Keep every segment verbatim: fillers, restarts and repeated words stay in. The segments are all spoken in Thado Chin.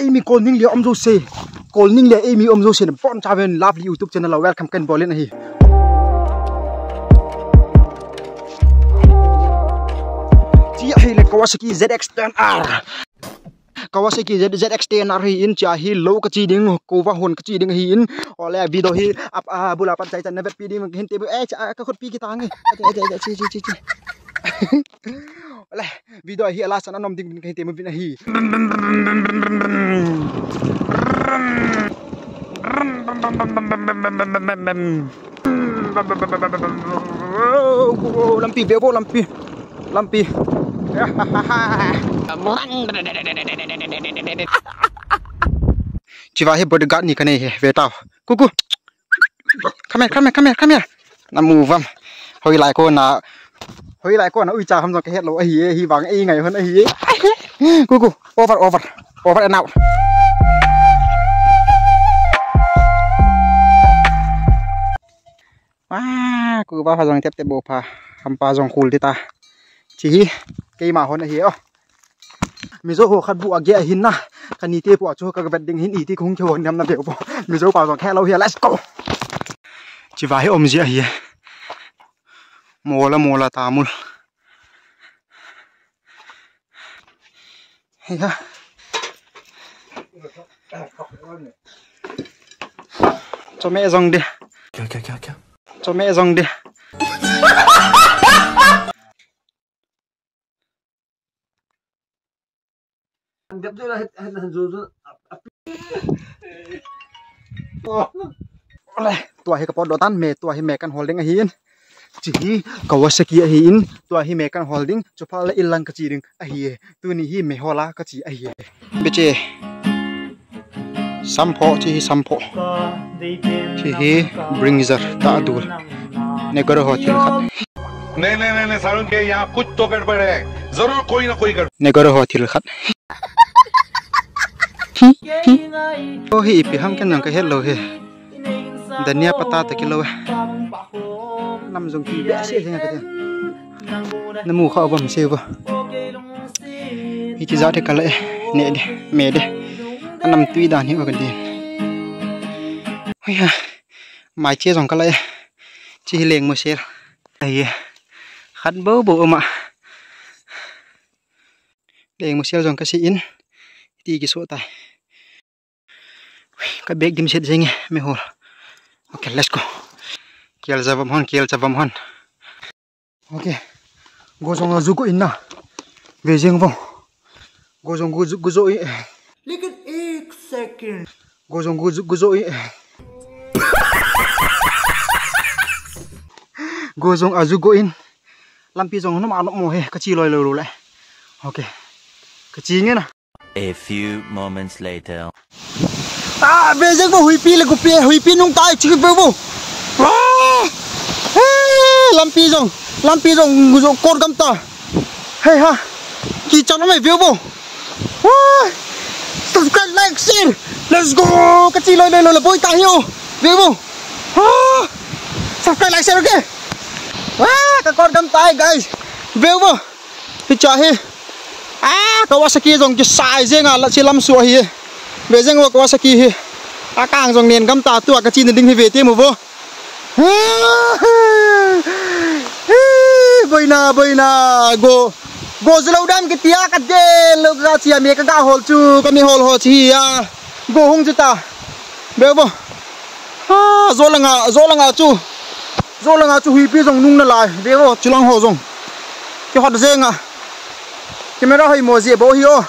Eimi call ning le um jouse. Call ning le eimi um jouse nabonchauvin Lovely YouTube channel a welcome kahin bol in ahi. Chi ahile Kawasaki Z X ten R. Kawasaki Z, Z X ten R ahin, chi ahi lou kachi ding, kova hon kachi ding ahin. Ole video hi ap, a, bula pat chai chan na vetpi ding kahin temu. Eh, cha, ka khutpi kitang e. Acha, acha, acha, chi, chi, chi, chi. Ole, video hi a last chan anom ding kahin temu vin ahi. Lampi, veuvo, lampi. Lampi. Chiva hi bodyguard ni kanei hi, ve tao. Kuku. Come here, come here, come here, come here. Namu vam. Hoilai kona. Hoilai kona uicha ham jong kahet lou ahi e, hivang ei ngai hon ahi e. Kuku. Over, over. Over and out. Wah, kuva pha jong tep tep bou pha. Hampa jong khul dita. Chi hi keima hon ahi o. Mizo ho khat bu age ahin na. Kanite pu a chu ka vet ding hin iti kung khe hon nam na veuvo. Mizo pa jong khe lou hi, let's go. Chiva hi um ji ahi. Mola, mola tamul. Hiya. Chome jong de. Kya, kya, kya, kya? Chome jong de. Ole, tua hi ka potdoh tan, me tua hi me kan hol ding ahin. Chi hi Kawasaki ahin, tua hi me kan hol ding, chuphat le ilang kachi ding ahi e. Tuni hi me hola kachi ahi e. Beche. Sampho, chi hi sampho. Chi hi brinjal ta dul. Negoro ho thil khat. नहीं, नहीं, नहीं, नहीं, सारुण के यहाँ कुछ तो गड़बड़ है। जरूर कोई ना कोई गड़बड़। Negoro ho thil khat. O hi ipi ham ken jong kahet lou hi. Dhania pata ta kilou e. Nam jong kibehseh jeng a kati. Namu kha uvam seuvo. Hiche jat hi kala e. Ne de, me de. Anam tui dan hi o kadin. Hoiya. Maiche jong kala e. Chi hi lengmusel. Ahi e. Khat bou bou um a. Lengmusel jong kasih in. Ti kiso tai. Ka bag dimset jeng e, mehol. Okay, let's go. Kel javam hon, kel javam hon. Okay. Go jong aju go in na. Ve jeng vo. Go jong go, go jo in. लेकिन एक second. Go jong go, go jo in. Go jong aju go in. Lampi jong nom a nom mo he, kachi loi loi lou le. Okay. Kachi nge na. A few moments later. Ah, ve jeng vo, huipi le gupi, huipi nung tai chi ve vo. Ah! Hey, lampi jong, lampi jong, jong kot gam ta. Hey ha. Kichat mai ve vo. Ah! Subscribe, like, share. Let's go. Kachi loi loi loi le boi ta hi o. Ve vo. Ah! Subscribe, like, share, okay? Ah, ka kot gam tai, guys. Ve vo. Hiche hi. Ah, Kawasaki jong kisai jeng a la chi lam su ahi. Ve jeng vo Kawasaki hi. Akang jong nen gam ta, tua kachi na ding hi ve temu vo. Boina, boina, go. Go jilou dam kiti a ka del lou kachi a me ka ga hol chu, ka mehol ho chi a. Go hung chu ta. Ve vo. Ha, jo langa, jo langa chu. Jo langa chu huipi jong nung nalai. Ve vo, chulang ho jong. Kihot jeng a. Camera hoi mo ji bou hi o.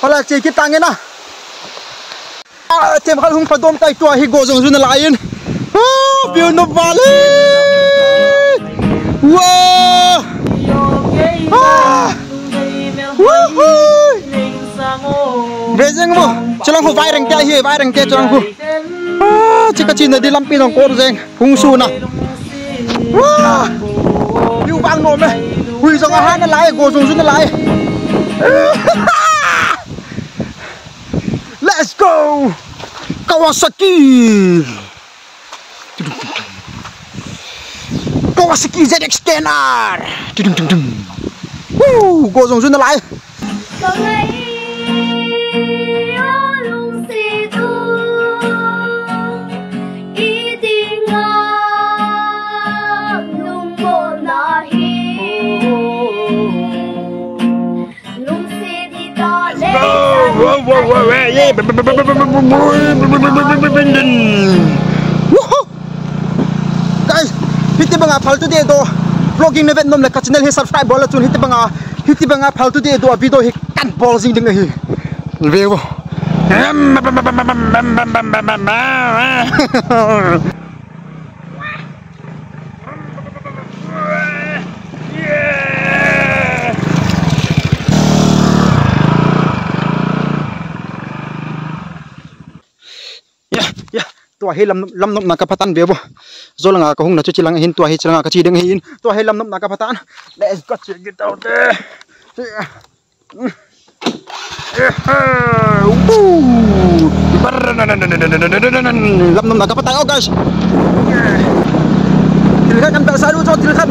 Hala che kit tange na. Ah, themkhat hung phadom tai, tua hi go jong ju nalai in. Ah, view no vale. Wow. Ah. Woohoo! Ve jeng vo. Chulang khu vai reng te hi, vai reng te chulang khu. Ah, chi kachi na di lampi jong kot jeng. Hung su na. Wah! View vang nom e. Hui jong aha nalai, go jong ju nalai. Let's go! Kawasaki! Kawasaki Z X ten R. Tudum, dum, dum. Woo! Go jong ju nalai. Woohoo! Guys, hiti banga phaltu deh doh vlogging na vet nom le ka channel hi subscribe bol le chun hiti banga, hiti banga phaltu deh doh video hi kan bol jing ding ahi. Ve vo. Ya, ya. Tua hi lam, lam nopna ka phatan ve vo. Jolanga ka hung na chu chilang hin tua hi chilanga ka chi ding hin. Tua hi lam nopna ka phatan. Let's go check it out. Lam nopna ka phatan, oh guys. Thil khat kan bel sa lu cho thil khat.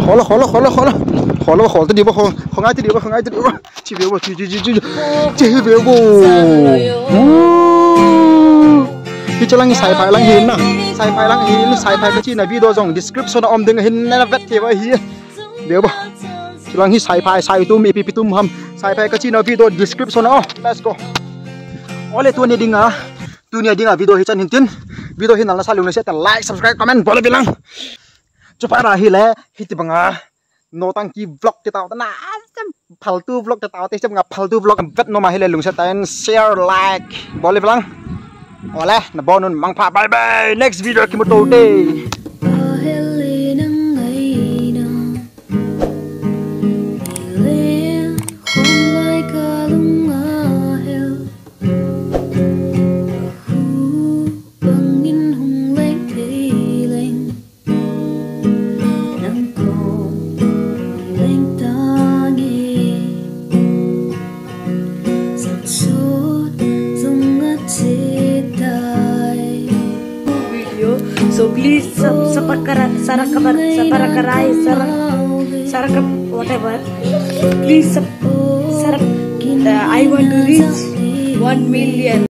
Khol, khol, khol, khol. Khol, khol, ti di ba, khol, khol ngai ti di ba, khol ngai ti di ba. Chi ve vo, chi, chi, chi, chi. Chi ve vo. Hi chalang hi saiphai lang hin na. Saiphai lang hin, saiphai ka chi na video jong description a um ding hin na vet thei va hi. Ve vo. Chilang hi saiphai, saitum, ipi pitum ham. Saiphai ka chi na video description a. Let's go. Ole tuni dinga. Tuni dinga video hi chan hin tin. Video hi nalna sa lung le share, like, subscribe, comment, bol ve lang. Chupa ra hi le, hiti banga. No tang ki vlog te tao ta na. Phaltu vlog te tao te, hiti banga phaltu vlog vet nom a hi le lungset tah in share, like. Bol ve lang. Ole, na bon un mangpha. Bye bye. Next video kimu to te. Video. So please sub, subscribe, subscribe, subscribe, subscribe, whatever. Please sub, sub, uh, I want to reach one million.